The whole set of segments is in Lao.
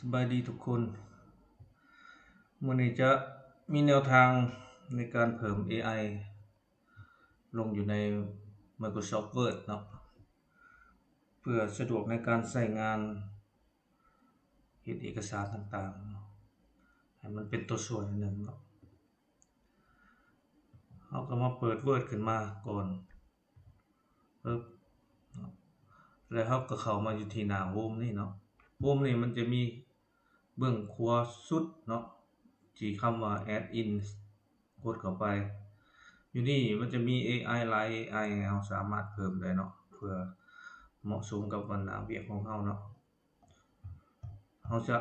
ສະບາຍດີທຸກຄົນ. ມື້ນີ້ຈະມີແນວທາງໃນການເພີ່ມ ເອໄອ ລົງຢູ່ໃນ Microsoft Word ເນາະ ເພື່ອສະດວກໃນການໃຊ້ງານ ເຮັດເອກະສານຕ່າງໆເນາະ ໃຫ້ມັນເປັນຕົວຊ່ວຍອັນໜຶ່ງເນາະ. ເຮົາກໍມາເປີດ Word ຂຶ້ນມາກ່ອນ ປຶບ ແລ້ວເຮົາກໍເຂົ້າມາຢູ່ທີ່ໜ້າ Home ນີ້ເນາະ. Home ນີ້ມັນຈະມີເບື້ອງຂວາສຸດເນາະ ທີ່ຄຳວ່າ Add-in ກົດເຂົ້າໄປ. ຢູ່ນີ້ມັນຈະມີ ເອໄອ ຫຼາຍ ເອໄອ ໃຫ້ເຮົາສາມາດເພີ່ມໄດ້ເນາະ ເພື່ອເໝາະສົມກັບບັນດາວຽກຂອງເຮົາເນາະ. ເຮົາຈະ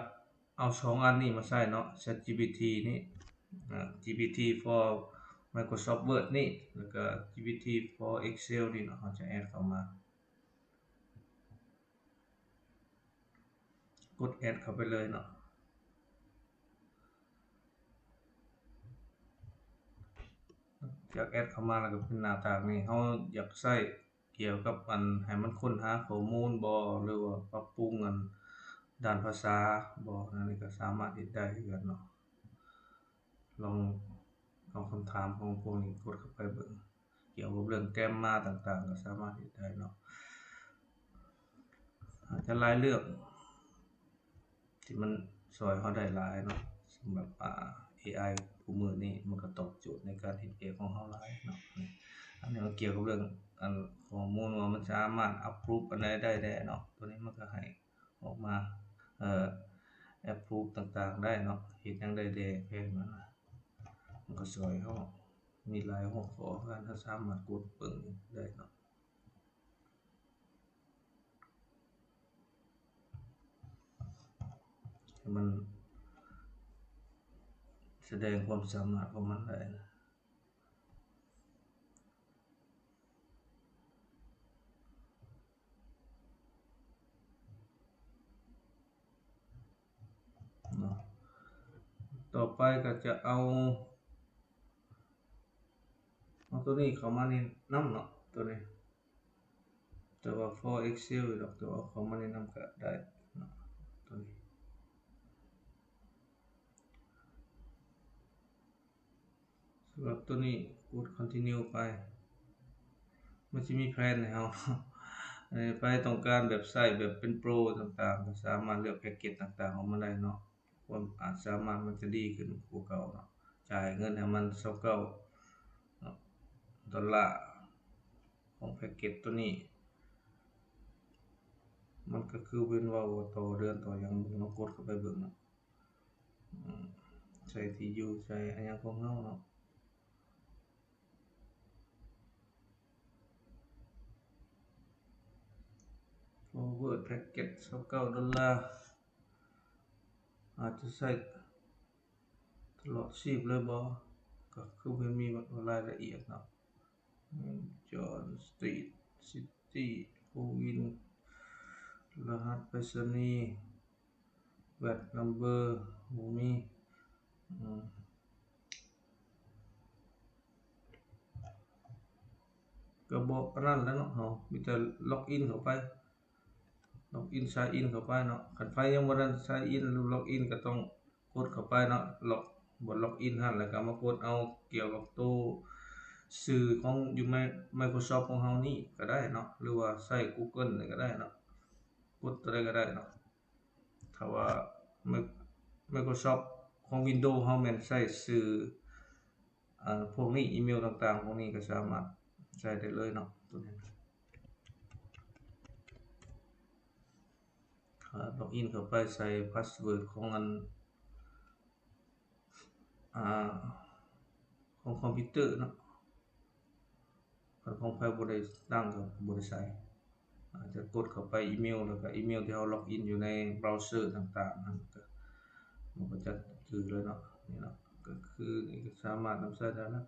ເອົາສອງອັນນີ້ມາໃຊ້ເນາະ ChatGPT ນີ້ ອາ GPT for Microsoft Word ນີ້ ແລ້ວກໍ GPT for Excel ນີ້ເນາະ ເຮົາຈະ add ເຂົ້າມາ ກົດ add ເຂົ້າໄປເລີຍເນາະ. ຈາກ add ເຂົ້າມາແລ້ວກໍເປັນໜ້າຕ່າງນີ້ ເຮົາຢາກໃຊ້ ກ່ຽວກັບອັນໃຫ້ມັນຄົ້ນຫາຂໍ້ມູນບໍ່ ຫຼືວ່າປັບປຸງອັນດ້ານພາສາບໍ່ ອັນນີ້ກໍສາມາດເຮັດໄດ້ຄືກັນເນາະ. ລອງເອົາຄຳຖາມຂອງພວກນີ້ກົດເຂົ້າໄປເບິ່ງ ກ່ຽວກັບເລື່ອງ grammar ຕ່າງໆ ກໍສາມາດເຮັດໄດ້ເນາະ. ອາດຈະຫຼາຍເລື່ອງ ທີ່ມັນຊ່ອຍເຮົາໄດ້ຫຼາຍເນາະ. ສຳລັບ ອາ ເອໄອ ທຸກມື້ນີ້ມັນກໍຕອບໂຈດໃນການເຮັດວຽກຂອງເຮົາຫຼາຍເນາະ. ອັນນີ້ມັນກ່ຽວກັບເລື່ອງອັນຂໍ້ມູນວ່າມັນສາມາດ approve ອັນໃດໄດ້ແດ່ເນາະ. ຕົວນີ້ມັນກໍໃຫ້ອອກມາ ເອີ approve ຕ່າງໆໄດ້ເນາະ ເຮັດຫຍັງໄດ້ແດ່ແພງນັ້ນນະ. ມັນກໍຊ່ອຍເຮົາມີຫຼາຍຫົວຂໍ້ ເຮົາສາມາດກົດເບິ່ງໄດ້ເນາະ. ໃຫ້ມັນສະແດງຄວາມສາມາດຂອງມັນໄດ້ນະ ເນາະ. ຕໍ່ໄປກໍຈະເອົາ ເອົາຕົວນີ້ເຂົ້າມານີ້ນຳເນາະ ຕົວນີ້ ແຕ່ວ່າ for Excel ດອກ ແຕ່ວ່າເອົາເຂົ້າມານີ້ນຳກໍໄດ້ເນາະ ຕົວນີ້. ສຳລັບຕົວນີ້ ກົດ Continue ໄປ ມັນຊິມີແຜນໃຫ້ເຮົາ ເອີ ໃຜຕ້ອງການແບບໃຊ້ແບບເປັນໂປຣຕ່າງໆ ກໍສາມາດເລືອກແພັກເກັດຕ່າງໆອອກມາໄດ້ເນາະ. ຄວາມອາດສາມາດມັນຈະດີຂຶ້ນກວ່າເກົ່າເນາະ. ຈ່າຍເງິນໃຫ້ມັນຊາວເກົ້າເນາະ ດອນລາຂອງແພັກເກັດຕົວນີ້. ມັນກໍຄືເປັນເວົ້າຕໍ່ເດືອນຕໍ່ຫຍັງ ເບິ່ງເນາະ ກົດເຂົ້າໄປເບິ່ງເນາະ. ອືມ ໃສ່ທີ່ຢູ່ ໃສ່ອັນຫຍັງຂອງເຮົາເນາະ. Forward package ຊາວເກົ້າດອນລາ ອາດຈະໃຊ້ຕະຫຼອດຊີບເລີຍບໍ່? ກໍຄືບໍ່ມີລາຍລະອຽດເນາະ. John Street City Province ລະຫັດໄປສະນີ VAT number ບໍ່ມີ. ອືມ ກໍບໍ່ອັນນັ້ນແຫຼະເນາະ ເຮົາມີແຕ່ log in ເຂົ້າໄປ log in sign in ເຂົ້າໄປເນາະ. ຄັນໃຜຍັງບໍ່ທັນ sign in ຫຼື log in ກໍຕ້ອງກົດເຂົ້າໄປເນາະ log ບົດ log in ຫັ້ນ ແລ້ວກໍມາກົດເອົາກ່ຽວກັບໂຕຊື່ຂອງຢູ່ Mi- Microsoft ຂອງເຮົານີ້ກໍໄດ້ເນາະ ຫຼືວ່າໃຊ້ Google ນີ້ກໍໄດ້ເນາະ ກົດຕົວໃດກໍໄດ້ເນາະ. ຖ້າວ່າ Mi- Microsoft ຂອງ Windows ເຮົາແມ່ນໃຊ້ຊື່ ອາ ພວກນີ້ ອີເມວຕ່າງໆ ພວກນີ້ກໍສາມາດໃຊ້ໄດ້ເລີຍເນາະ ຕົວນີ້. ອາ log in ເຂົ້າໄປໃສ່ password ຂອງອັນ ອາ ຂອງຄອມພິວເຕີເນາະ. ຄັນຂອງໃຜບໍ່ໄດ້ຕັ້ງກໍບໍ່ໄດ້ໃສ່ ອາດຈະກົດເຂົ້າໄປອີເມວ ແລ້ວກໍອີເມວທີ່ເຮົາ log in ຢູ່ໃນ browser ຕ່າງໆ ນັ້ນກໍ ມັນກໍຈະຈື່ເລີຍເນາະ. ນີ້ເນາະ ກໍຄືນີ້ກໍສາມາດນຳໃຊ້ໄດ້ແລ້ວ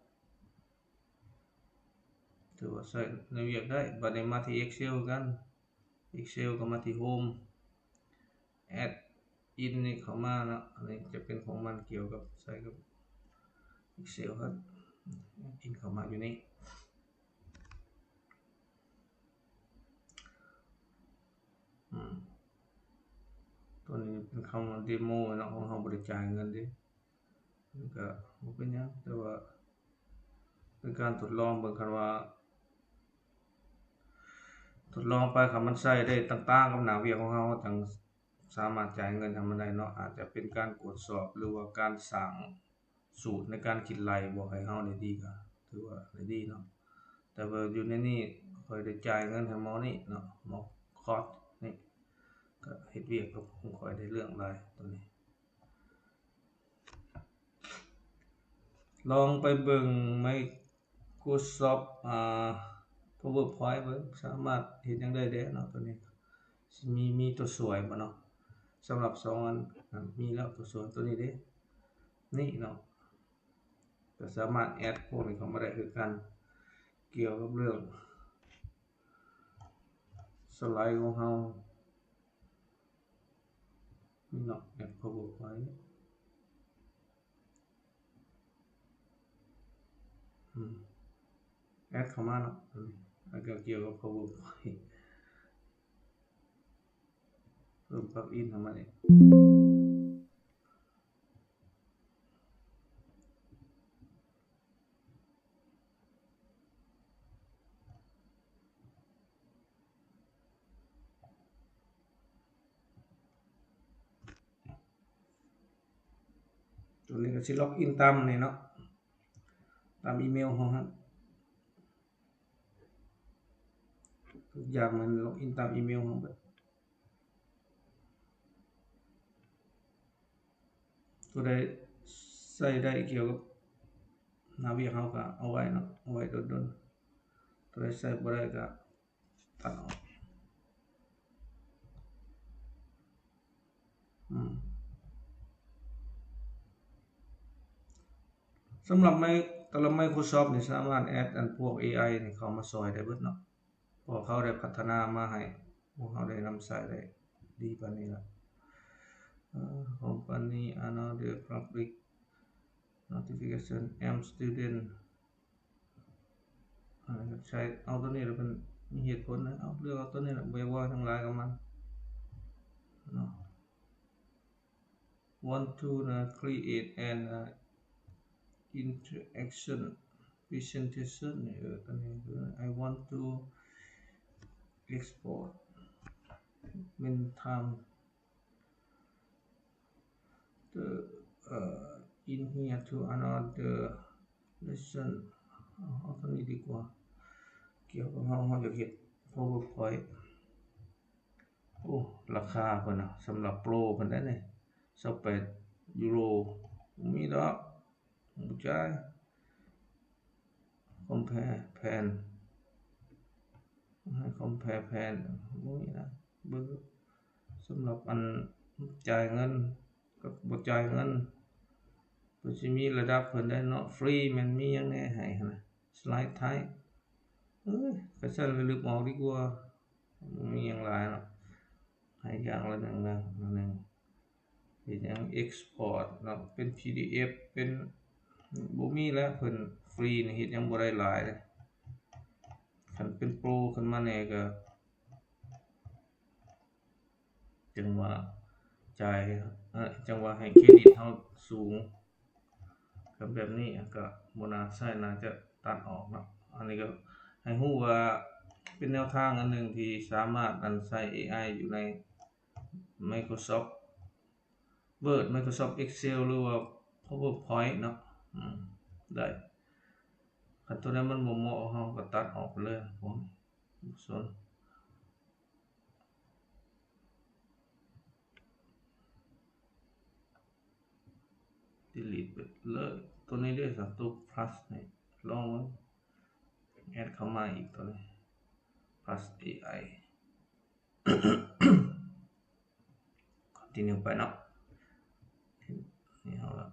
ຖືວ່າໃຊ້ໃນວຽກໄດ້. ບັດນີ້ມາທີ່ Excel ຄືກັນ Excel ກໍມາທີ່ Home Add in ນີ້ເຂົ້າມາເນາະ. ອັນນີ້ຈະເປັນຂອງມັນ ກ່ຽວກັບໃຊ້ກັບ Excel ເຮົາ Add in ເຂົ້າມາຢູ່ນີ້. ອືມ ໂຕ ຕົວນີ້ເປັນຄຳວ່າເດໂມເນາະ ຂອງເຮົາບໍ່ໄດ້ຈ່າຍເງິນເດ້. ມັນກະບໍ່ເປັນຫຍັງ ແຕ່ວ່າເປັນການທົດລອງເບິ່ງ ຄັນວ່າທົດລອງໄປ ຄັນມັນໃຊ້ໄດ້ຕ່າງໆກັບໜ້າວຽກຂອງເຮົາ ເຮົາຈັ່ງສາມາດຈ່າຍເງິນໃຫ້ມັນໄດ້ເນາະ. ອາດຈະເປັນການກວດສອບ ຫຼືວ່າການສ້າງສູດໃນການຄິດໄລ່ບວກໃຫ້ເຮົາໄດ້ດີ ກະຖືວ່າໄດ້ດີເນາະ. ແຕ່ວ່າຢູ່ໃນນີ້ຂ້ອຍໄດ້ຈ່າຍເງິນໃຫ້ໝໍນີ້ເນາະ ໝໍຄອສນີ້ ກະເຮັດວຽກກັບຂອງຂ້ອຍໄດ້ເລື່ອງຫຼາຍຕົວນີ້. ລອງໄປເບິ່ງໄມໂຄຣຊອບ ອ່າ ພາວເວີພອຍເບິ່ງ ສາມາດເຮັດຫຍັງໄດ້ແດ່ເນາະ. ຕົວນີ້ຊິມີ ມີຕົວຊ່ວຍບໍ່ເນາະ? ສຳລັບສອງອັນ ອາ ມີແລ້ວຕົວຊ່ວຍຕົວນີ້ເດ້ ນີ້ເນາະ ກໍສາມາດແອັດພວກນີ້ເຂົ້າມາໄດ້ຄືກັນ ກ່ຽວກັບເລື່ອງສະໄລຂອງເຮົາ. ນີ້ເນາະ ແອັດພາວເວີພອຍ ອືມ ແອັດເຂົ້າມາເນາະ ອັນນີ້ ແລ້ວກໍກ່ຽວກັບພາວເວີພອຍ ເພີ່ມປັກອິນເຂົ້າມາອີກ. ຕົວນີ້ກໍຊິລັອກອິນຕາມນີ້ເນາະ ຕາມອີເມວເຮົາຫັ້ນ ທຸກຢ່າງມັນລັອກອິນຕາມອີເມວເຮົາເບິດ. ຕົວໃດໃຊ້ໄດ້ກ່ຽວກັບໜ້າວຽກເຮົາກໍເອົາໄວ້ເນາະ ເອົາໄວ້ດົນໆ ຕົວໃດໃຊ້ບໍ່ໄດ້ກໍຕັດອອກ. ອືມ ສຳລັບໄມ ສຳລັບໄມໂຄຣຊອບນີ້ ສາມາດແອັດອັນພວກເອໄອນີ້ເຂົ້າມາຊ່ອຍໄດ້ເບິດເນາະ. ເພາະເຂົາໄດ້ພັດທະນາມາໃຫ້ພວກເຮົາໄດ້ນຳໃຊ້ໄດ້ດີປານນີ້ລະ. ເອີ company another public notification am student ໃຊ້ເອົາຕົວນີ້ລະ ເພິ່ນມີເຫດຜົນນະ ເອົາ ເລືອກເອົາຕົວນີ້ລະ ບໍ່ຢາກເວົ້າຫຍັງຫຼາຍກັບມັນເນາະ. Want to ນະ create an interaction presentation ນີ້ ເອີ ຕົວນີ້ I want to export when time the in here to another lesson ເອົາຕົວນີ້ດີກວ່າ ກ່ຽວກັບເຮົາ ເຮົາຢາກເຮັດ PowerPoint. ໂອ້ ລາຄາເພິ່ນນະ ສຳລັບໂປຣເພິ່ນໄດ໋ນີ້ ຊາວແປດຢູໂຣ ບໍ່ມີດອກ ບໍ່ຈ່າຍ. Compare plan ໃຫ້ compare plan ບໍ່ມີນະ ເບິ່ງສຳລັບອັນຈ່າຍເງິນກັບບໍ່ຈ່າຍເງິນ ເພິ່ນຊິມີລະດັບເພິ່ນໄດ໋ເນາະ ຟຣີແມ່ນມີຫຍັງແດ່ໃຫ້ຫັ້ນນະ slide type ເອີຍ ຄັນຊັ້ນລະລຶບອອກດີກວ່າ ບໍ່ມີຫຍັງຫຼາຍເນາະ ໃຫ້ຢ່າງລະໜຶ່ງເດີ ອັນໜຶ່ງ ເຮັດຫຍັງ export ເນາະ ເປັນ PDF ເປັນ ບໍ່ມີແລ້ວ ເພິ່ນຟຣີນີ້ເຮັດຫຍັງບໍ່ໄດ້ຫຼາຍເດ້. ຄັນເປັນໂປຣຂຶ້ນມາແດ່ກໍ ຈັ່ງວ່າຈ່າຍ ເອີ ຈັ່ງວ່າໃຫ້ເຄຣດິດເຮົາສູງ. ຄັນແບບນີ້ກໍບໍ່ໜ້າໃຊ້ ໜ້າຈະຕັດອອກເນາະ. ອັນນີ້ກໍໃຫ້ຮູ້ວ່າເປັນແນວທາງອັນໜຶ່ງທີ່ສາມາດອັນໃຊ້ເອໄອຢູ່ໃນ Microsoft Word Microsoft Excel ຫຼືວ່າ PowerPoint ເນາະ ອືມ ໄດ້. ຄັນຕົວໃດມັນບໍ່ເໝາະ ເຮົາກໍຕັດອອກໄປເລີຍ ບໍ່ ບໍ່ສົນ. Delete ໄປເລີຍ. ຕົວນີ້ເດ້ ຕົວ plus ນີ້ ລອງເບິ່ງ ແອັດເຂົ້າມາອີກ ຕົວນີ້ plus ເອໄອ Continue ໄປເນາະ. ນີ້ເຮົາລະ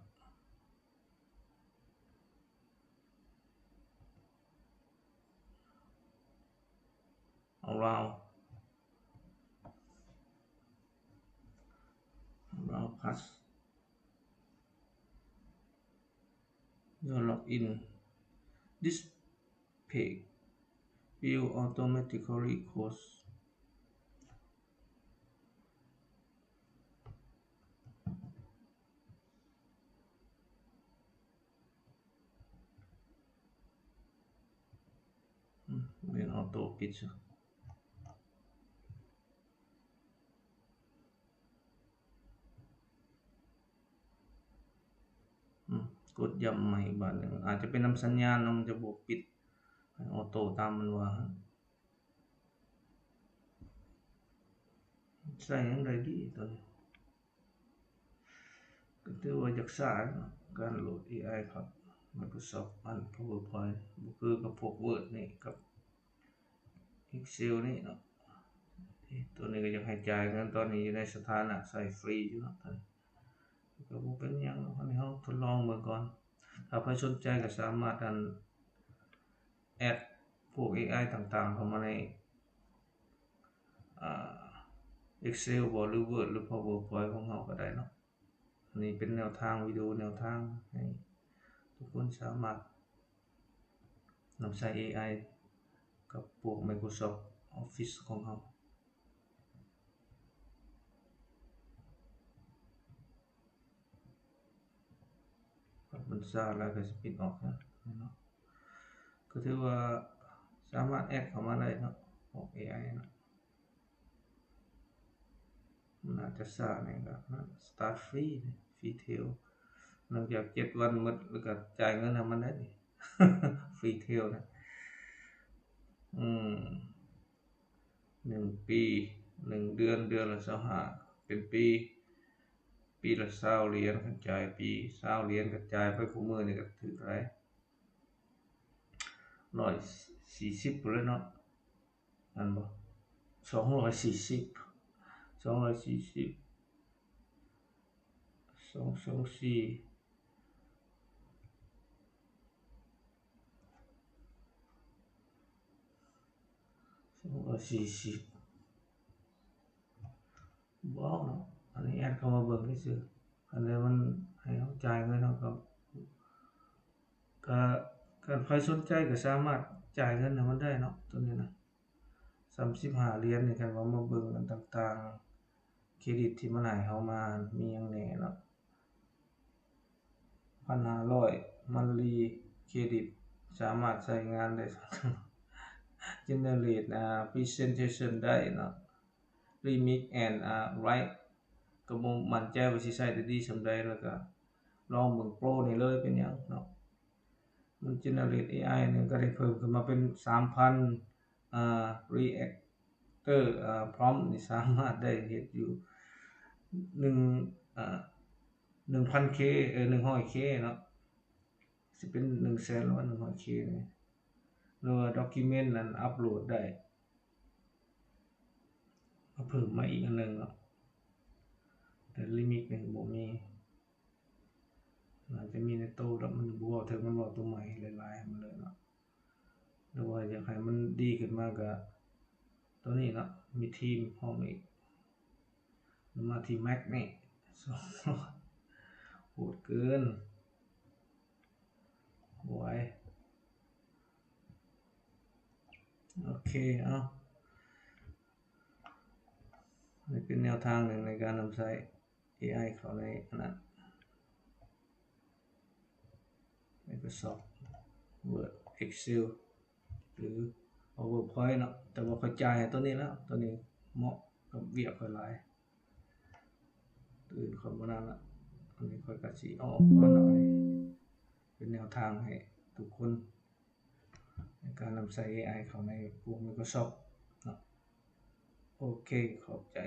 Allow, allow pass, no login. This page will automatically close. ແມ່ນ ອອໂຕ້ປິດຊະ. ອືມ ກົດຢ້ຳໃໝ່ອີກບາດໜຶ່ງ. ອາດຈະເປັນນຳສັນຍານເນາະ, ມັນຈະບໍ່ປິດໃຫ້ອອໂຕ້ຕາມມັນວ່າ. ໃສ່ຫຍັງໄດ້ດີໂຕນີ້? ກໍຖືວ່າຢາກຊ້າເນາະ ການໂຫຼດເອໄອຄັບ Microsoft ອັນ PowerPoint ບໍ່ຄືກັບພວກ Word ນີ້ ກັບ Excel ນີ້ເນາະ. ໂຕນີ້ກໍຢາກໃຫ້ຈ່າຍເງິນ, ຕອນນີ້ຢູ່ໃນສະຖານະໃຊ້ຟຣີຢູ່ເນາະ ໂຕນີ້ກໍບໍ່ເປັນຫຍັງເນາະ. ອັນນີ້ເຮົາທົດລອງເບິ່ງກ່ອນ, ຖ້າໃຜສົນໃຈກໍສາມາດ ອັນ ແອັດພວກເອໄອຕ່າງໆເຂົ້າມາໃນ ອ່າ Excel ບໍ ຫຼື Word ຫຼື PowerPoint ຂອງເຮົາກໍໄດ້ເນາະ. ອັນນີ້ເປັນແນວທາງ ວິດີໂອແນວທາງໃຫ້ທຸກຄົນສາມາດນຳໃຊ້ເອໄອກັບພວກ Microsoft Office ຂອງເຮົາ. ຄັນມັນຊ້າຫຼາຍກໍຊິປິດອອກເນາະ. ກໍຖືວ່າສາມາດແອັດເຂົ້າມາໄດ້ເນາະ ພວກເອໄອເນາະ. ມັນອາດຈະຊ້າແດ່ກໍ Start Free Free Trial ຫຼັງຈາກເຈັດວັນໝົດແລ້ວກໍຈ່າຍເງິນໃຫ້ມັນໄດ້ນີ້ Free Trial ນະ. ອືມ ໜຶ່ງປີ ໜຶ່ງເດືອນ ເດືອນລະຊາວຫ້າ ເປັນປີ ປີລະຊາວຫຼຽນ ຄັນຈ່າຍປີ ຊາວຫຼຽນ ຄັນຈ່າຍໄປຄູ່ມື້ນີ້ກໍຖືກເທົ່າໃດ ຮ້ອຍສີ່ສິບພຸ້ນແຫຼະເນາະ. ແມ່ນບໍ່? ສອງຮ້ອຍສີ່ສິບ ສອງຮ້ອຍສີ່ສິບ ສອງສອງສີ່ ສອງຮ້ອຍສີ່ສິບ ບໍ່ເນາະ. ອັນນີ້ແອັດເຂົ້າມາເບິ່ງຊື່ໆ ຄັນໃດມັນໃຫ້ເຮົາຈ່າຍເງິນ ເຮົາກໍ ກະ ຄັນໃຜສົນໃຈກໍສາມາດຈ່າຍເງິນໃຫ້ມັນໄດ້ເນາະ ໂຕນີ້ນະ. ສາມສິບຫ້າຫຼຽນນີ້ ຄັນວ່າມາເບິ່ງອັນຕ່າງໆ ເຄຣດິດທີ່ມັນໃຫ້ເຮົາມາ ມີຫຍັງແດ່ເນາະ. ພັນຫ້າຮ້ອຍ monthly credit ສາມາດໃຊ້ງານໄດ້ generate ອ່າ presentation ໄດ້ເນາະ. Remix and ອ່າ Write ກໍບໍ່ໝັ້ນໃຈວ່າຊິໃຊ້ໄດ້ດີສ່ຳໃດ ແລ້ວກໍລອງເບິ່ງ Pro ນີ້ເລີຍ ເປັນຫຍັງເນາະ. ມັນ generate ເອໄອ ນີ້ກໍໄດ້ເພີ່ມຂຶ້ນມາເປັນ ສາມພັນ ອ່າ reactor ອ່າ prompt ນີ້ສາມາດໄດ້ເຮັດຢູ່ ໜຶ່ງ ອ່າ ໜຶ່ງພັນ K ເອີ ໜຶ່ງຮ້ອຍ K ເນາະ. ຊິເປັນ ໜຶ່ງແສນ ຫຼືວ່າ ໜຶ່ງຮ້ອຍ K ນີ້ ຫຼືວ່າ document ນັ້ນ upload ໄດ້ ກໍເພີ່ມມາອີກອັນໜຶ່ງເນາະ. ແຕ່ remix ນີ້ບໍ່ມີ ອາດຈະມີໃນໂຕດອກ ມັນບໍ່ເວົ້າເຖິງ ມັນເວົ້າໂຕໃໝ່ຫຼາຍໆ ໃຫ້ມັນເລີຍເນາະ. ຫຼືວ່າຢາກໃຫ້ມັນດີຂຶ້ນມາກໍໂຕນີ້ເນາະ ມີທີມພ້ອມອີກ. ມາທີ່ Mac ນີ້ ໂຫດເກີນ ບໍ່ໄຫວ. ໂອເຄ ເອົາ ນີ້ເປັນແນວທາງໜຶ່ງໃນການນຳໃຊ້ ເອໄອ ເຂົ້າໃນອັນນັ້ນ Microsoft Word Excel ຫຼື PowerPoint ເນາະ. ແຕ່ວ່າຂ້ອຍຈ່າຍໃຫ້ຕົວນີ້ແລ້ວ ຕົວນີ້ເໝາະກັບວຽກຂ້ອຍຫຼາຍ. ຕົວອື່ນຂ້ອຍບໍ່ນັ້ນລະ. ອັນນີ້ຂ້ອຍກະຊິເອົາອອກກ່ອນເນາະ. ອັນນີ້ເປັນແນວທາງໃຫ້ທຸກຄົນ ໃນການນຳໃຊ້ ເອໄອ ເຂົ້າໃນພວກ Microsoft ເນາະ. ໂອເຄ ຂອບໃຈ.